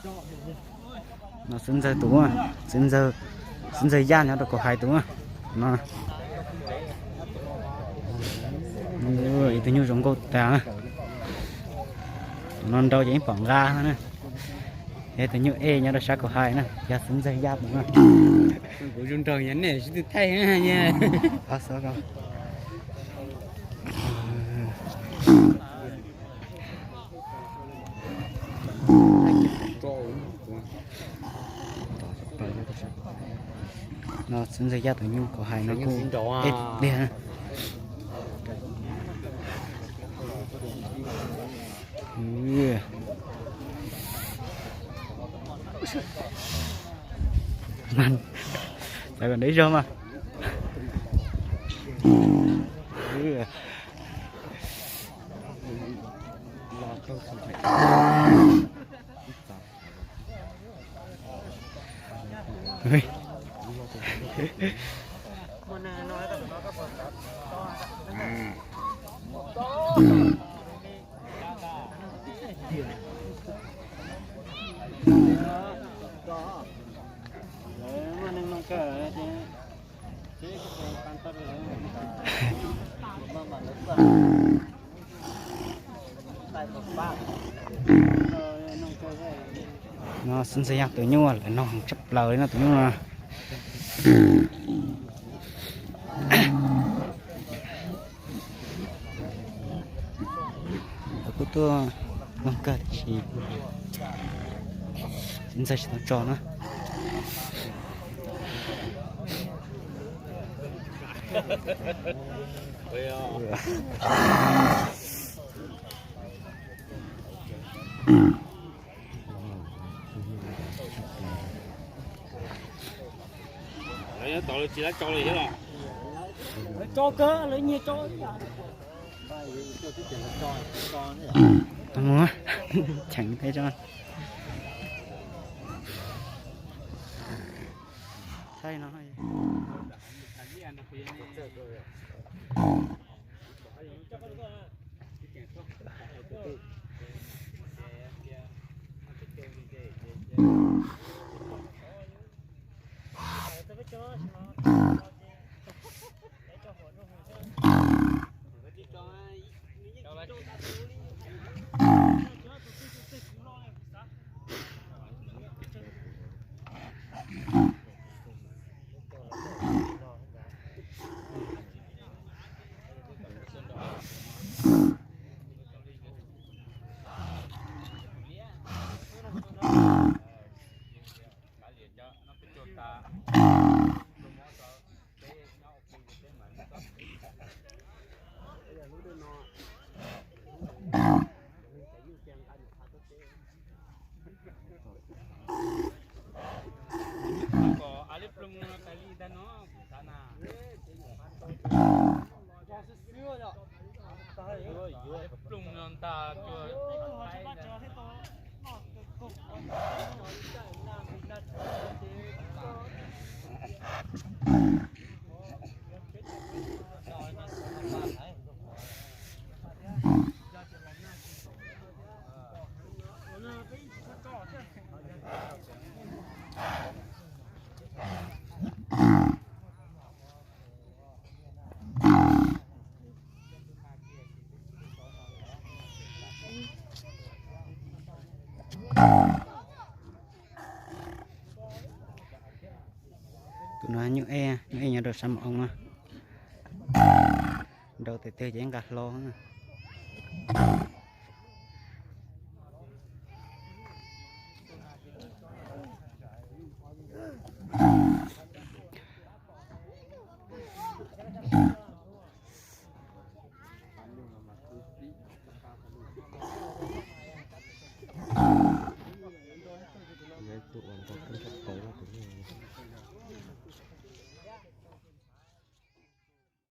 No xib ntxawg tus, xib ntxawg, xib ntxawg Yaj nyob rau Kaus Hais tus no. Ib tug nyuj zoo nkauj tas. Tus no nrau ces yeej pom nqa na. Yog tus nyuj ej nyob rau sab Kaus Hais na, yog xib ntxawg Yaj tus no. Kuv zoo nraug yog nej sib tw thaij. No xib ntxawg Yaj tus nyuj Kaus Hais no kuj ej tiag. Txawm kom ntev zog mas. No xib ntxawg Yaj tus nyuj lawv noog tshaj plaws li no tus nyuj no. Lawv kuj tuaj noog kawg tiam sis xib ntxawg tsis tau tso na. Lawv nyob tod lawv tsis lab tso li thiab los? Lawv tso kawg, lawv nyiag tso. Cheem thiab tso. Saib no. Tus no nyuj ej, nyuj ej nyob rau sab Mos Oo na. Nrau tiag tiag ces nqa hlo.